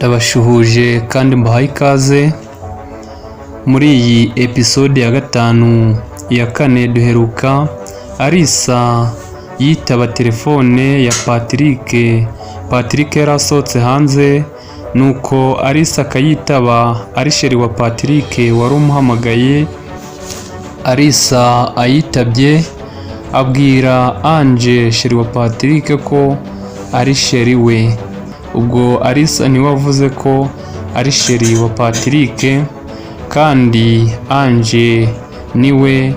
Ndabashuhuje kandi mbahaye ikaze muri iyi episode ya gatanu. Iya kane duheruka Alisa yitaba telefone ya Patrick. Patrick yari asohotse hanze, nuko Alisa akayitaba ari chéri wa Patrick wari umuhamagaye. Alisa ayitabye abwira Ange, chéri wa Patrick, ko ari chéri we. Ubwo Alisa niwe wavuze ko ari chéri wa Patrick, kandi Ange niwe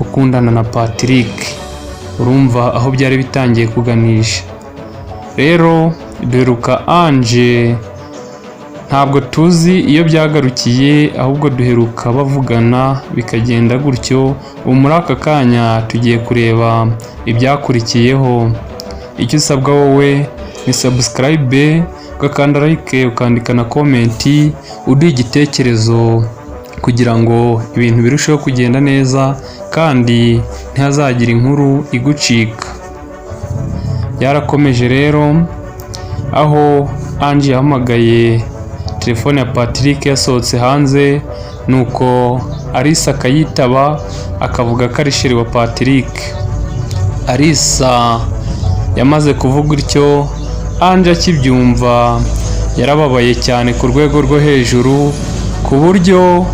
ukundana na Patrick. Urumva aho byari bitangiye kuganisha. Rero duheruka Ange, ntabwo tuzi iyo byagarukiye, ahubwo duheruka bavugana bikagenda gutyo. Ubu muri aka kanya tugiye kureba ibyakurikiyeho. Icyo usabwa wowe ni subscribe, ugakanda like, ukandika na comment, uduha igitekerezo kugira ngo ibintu birusheho kugenda neza kandi ntihazagire inkuru igucika. Byarakomeje rero, aho Ange yahamagaye telefone ya Patrick yasohotse hanze, nuko Alisa akayitaba akavuga ko ari chéri wa Patrick. Alisa yamaze kuvuga utyo, Ange akibyumva yarababaye cyane ku rwego rwo hejuru, ku buryo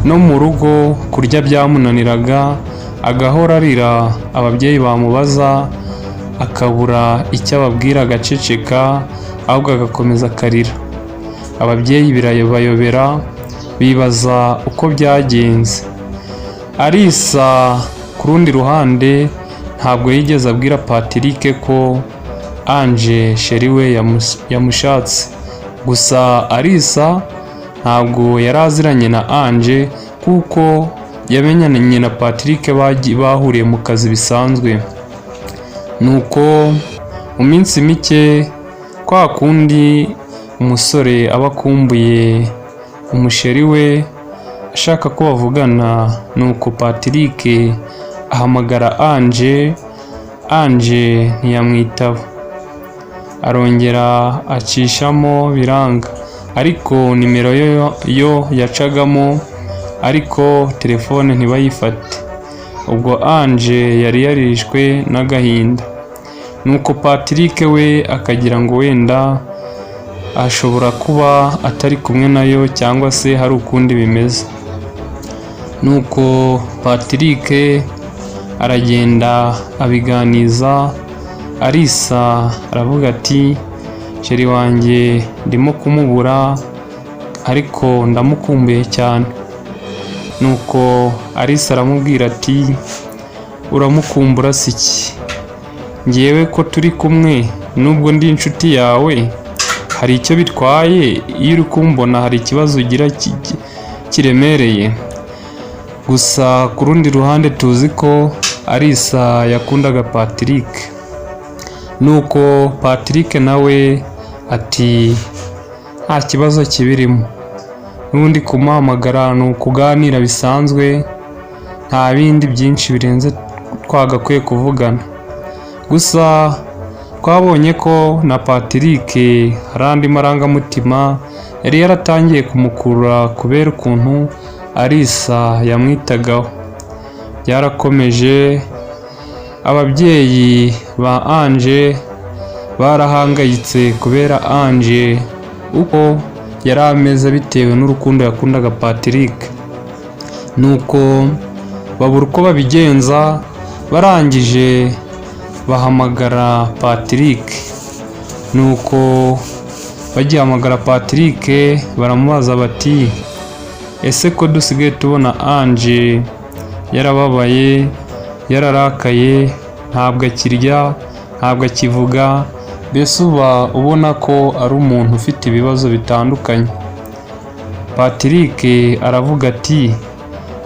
no mu rugo kurya byamunaniraga, agahora arira. Ababyeyi bamubaza akabura icyo ababwira, agaceceka, ahubwo agakomeza akarira. Ababyeyi birabayobera, bibaza uko byagenze. Alisa ku rundi ruhande ntabwo yigeze abwira Patrick ko Ange, chéri we, yamushatse. Gusa Alisa ntabwo yari aziranye na Ange, kuko yamenyanye na Patrick bahuriye mu kazi bisanzwe. Nuko mu minsi mike, kwa kundi umusore aba akumbuye umuchéri we, ashaka ko bavugana, nuko Patrick ahamagara Ange. Ange ntiyamwitaba, arongera acishamo biranga, ariko nimero yo yacagamo, ariko telefone ntibayifate. Ubwo Ange yari yarishwe n'agahinda, nuko Patrick we akagira ngo wenda ashobora kuba atari kumwe nayo cyangwa se hari ukundi bimeze. Nuko Patrick aragenda abiganiza Alisa, aravuga ati: "Chéri wanjye ndimo kumubura, ariko ndamukumbuye cyane." Nuko Alisa aramubwira ati: "Uramukumbura si iki? Ngewe ko turi kumwe, nubwo ndi inshuti yawe, hari icyo bitwaye iyo uri kumbona? Hari ikibazo ugira kiremereye?" Gusa ku rundi ruhande tuzi ko Alisa yakundaga Patrick. Nuko Patrick nawe ati: "Nta kibazo kibirimo, n'ubundi kumuhamagara ni ukuganira bisanzwe, nta bindi byinshi birenze twagakwiye kuvugana." Gusa twabonye ko na Patrick hari andi marangamutima yari yaratangiye kumukurura kubera ukuntu Alisa yamwitagaho. Byarakomeje, ababyeyi ba Ange barahangayitse kubera Ange uko yari ameze bitewe n'urukundo yakundaga Patrick. Nuko babura uko babigenza, barangije bahamagara Patrick. Nuko bagihamagara Patrick baramubaza bati: "Ese ko dusigaye tubona Ange yarababaye, yararakaye, ntabwo akirya, ntabwo akivuga, mbese uba ubona ko ari umuntu ufite ibibazo bitandukanye?" Patrick aravuga ati: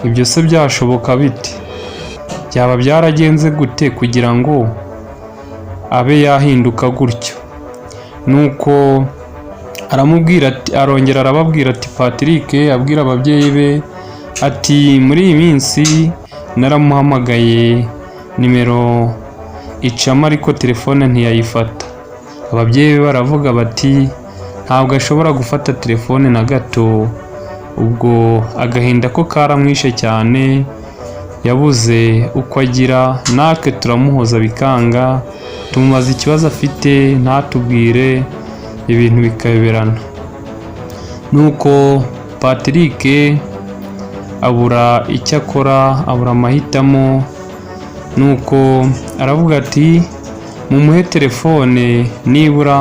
"Ibyo se byashoboka bite? Byaba byaragenze gute kugira ngo abe yahinduka gutyo?" Nuko aramubwira ati, arongera arababwira ati, Patrick abwira ababyeyi be ati: "Muri iyi minsi naramuhamagaye, nimero icamo, ariko telefone ntiyayifata." Ababyeyi be baravuga bati: "Nta kibazo, Ntabwo ashobora gufata telefone na gato. Ubwo agahinda ko karamwishe cyane, yabuze uko agira, natwe turamuhoza bikanga, tumubaza ikibazo afite ntatubwire, ibintu bikayoberana. Nuko Patrick abura icyo akora, abura amahitamo, nuko aravuga ati mumuhe telefone nibura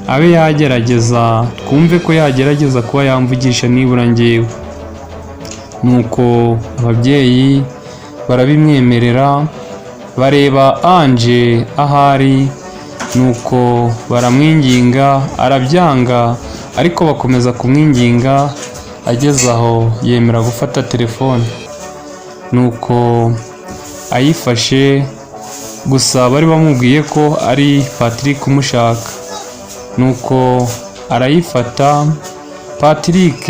abe yagerageza, twumve ko yagerageza kuba yamvugisha nibura njyewe. Nuko ababyeyi barabimwemerera, bareba Ange ahari, nuko baramwinginga arabyanga, ariko bakomeza kumwinginga, ageze aho yemera gufata telefone. Nuko ayifashe, gusa bari bamubwiye ko ari Patrick umushaka. Nuko arayifata, Patrick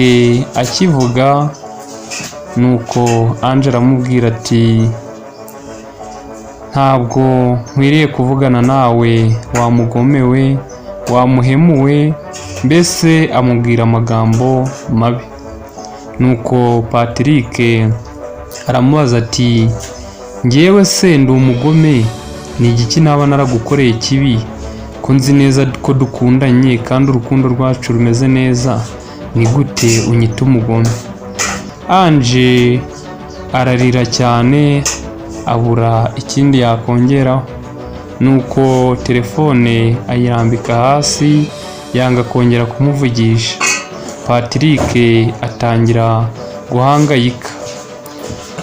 akivuga, nuko Ange aramubwira ati ntabwo nkwiriye kuvugana nawe wa mugome we, wa muhemu we, mbese amubwira amagambo mabi. Nuko Patrick aramubaza ati njyewe se ndi umugome? Ni igiki naba naragukoreye kibi, ko nzi neza ko dukundanye kandi urukundo rwacu rumeze neza? Ni gute unyita umugome? Ange ararira cyane, abura ikindi yakongeraho. Nuko telefone ayirambika hasi, yanga kongera kumuvugisha. Patrick atangira guhangayika.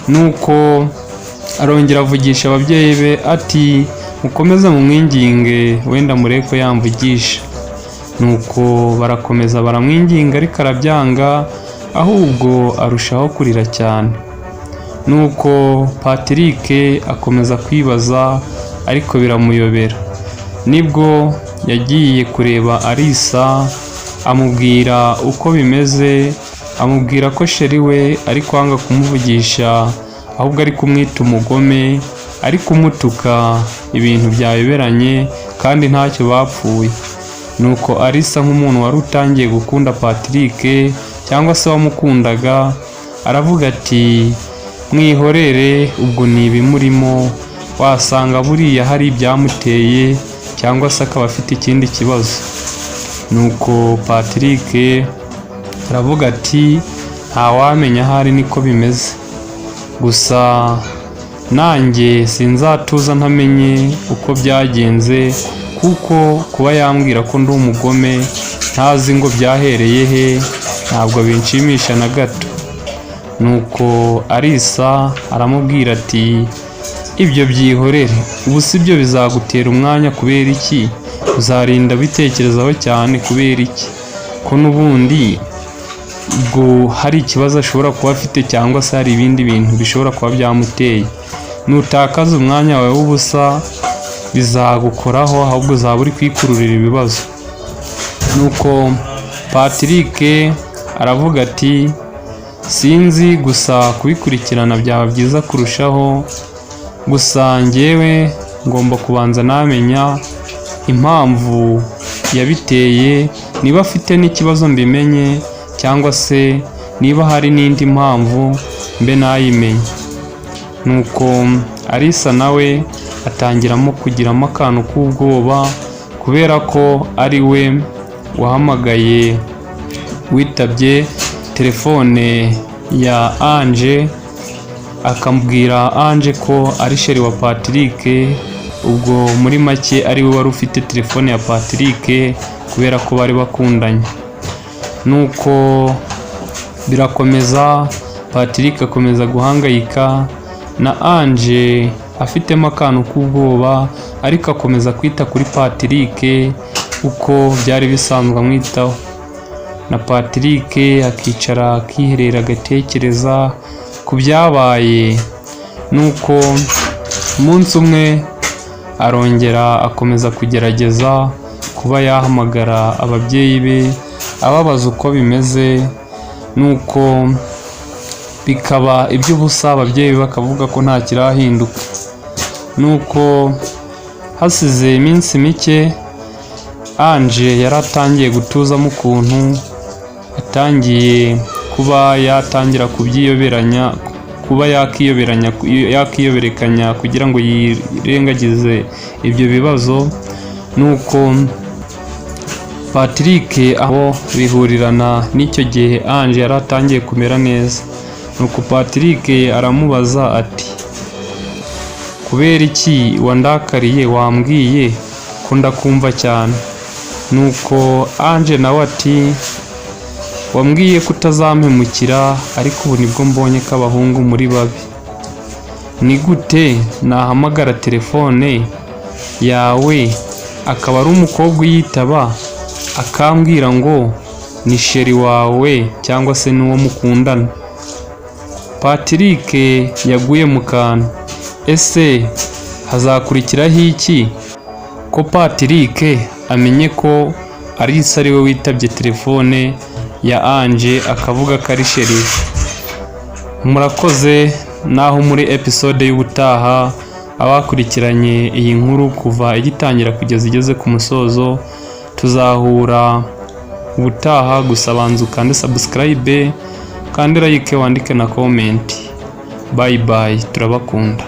Nuko arongera avugisha ababyeyi be ati mukomeze mumwinginge, wenda murebe ko yamvugisha. Nuko barakomeza baramwinginga, ariko arabyanga, ahubwo arushaho kurira cyane. Nuko Patrick akomeza kwibaza, ariko biramuyobera. Nibwo yagiye kureba Alisa, amubwira uko bimeze, amubwira ko chéri we ari kwanga kumuvugisha, ahubwo ari kumwita umugome, ari kumutuka, ibintu byayoberanye kandi ntacyo bapfuye. Nuko Alisa, nk'umuntu wari utangiye gukunda Patrick cyangwa se wamukundaga, aravuga ati mwihorere, ubwo ni ibimurimo, wasanga buriya hari ibyamuteye cyangwa se akaba afite ikindi kibazo. Nuko Patrick aravuga ati ntawamenya ahari niko bimeze, gusa nanjye sinzatuza ntamenye uko byagenze, kuko kuba yambwira ko ndi umugome ntazi ngo byahereye he, ntabwo binshimisha na gato. Nuko Alisa aramubwira ati ibyo byihorere, ubu si byo bizagutera umwanya kubera iki? Uzarinda bitekerezaho cyane kubera iki? Ko n'ubundi ubwo hari ikibazo ashobora kuba afite cyangwa se hari ibindi bintu bishobora kuba byamuteye. Nutakaza umwanya wawe w'ubusa bizagukoraho, ahubwo uzaba uri kwikururira ibibazo. Nuko Patrick aravuga ati sinzi, gusa kubikurikirana byaba byiza kurushaho, gusa njyewe ngomba kubanza namenya impamvu yabiteye, niba afite n'ikibazo mbimenye, cyangwa se niba hari n'indi mpamvu mbe nayimenye. Nuko Alisa nawe atangiramo kugiramo akantu k'ubwoba, kubera ko ari we wahamagaye, witabye telefone ya Ange, akamubwira Ange ko ari chéri wa Patrick. Ubwo muri make ari we wari ufite telefone ya Patrick kubera ko bari bakundanye. Nuko birakomeza, Patrick akomeza guhangayika, na Ange afitemo akantu k'ubwoba, ariko akomeza kwita kuri Patrick uko byari bisanzwe amwitaho. Na Patrick akicara akiherera, agatekereza ku byabaye. Nuko umunsi umwe arongera akomeza kugerageza kuba yahamagara ababyeyi be, ababaza uko bimeze, nuko bikaba iby'ubusa, ababyeyi be bakavuga ko nta kirahinduka. Nuko hasize iminsi mike Ange yari atangiye gutuzamo ukuntu, atangiye kuba yatangira kubyiyoberanya, kuba yakiyoberanya, yakiyoberekanya kugira ngo yirengagize ibyo bibazo. Nuko Patrick aho bihurirana n'icyo gihe Ange yari atangiye kumera neza. Nuko Patrick aramubaza ati: "Kubera iki wandakariye? Wambwiye ko ndakumva cyane." Nuko Ange nawe ati: "Wambwiye ko utazampemukira, ariko ubu nibwo mbonye ko abahungu muri babi. Ni gute nahamagara telefone yawe akaba ari umukobwa uyitaba, akambwira ngo ni chéri wawe cyangwa se n'uwo mukundana?" Patrick yaguye mu kantu. Ese hazakurikiraho iki ko Patrick amenye ko Alice ari we witabye telefone ya Ange akavuga ko ari chéri we? Murakoze, naho muri episode y'ubutaha. Abakurikiranye iyi nkuru kuva igitangira kugeza igeze ku musozo, tuzahura ubutaha. Gusa banza ukande subscribe kandi like, wandike na comment. Bye bye, turabakunda.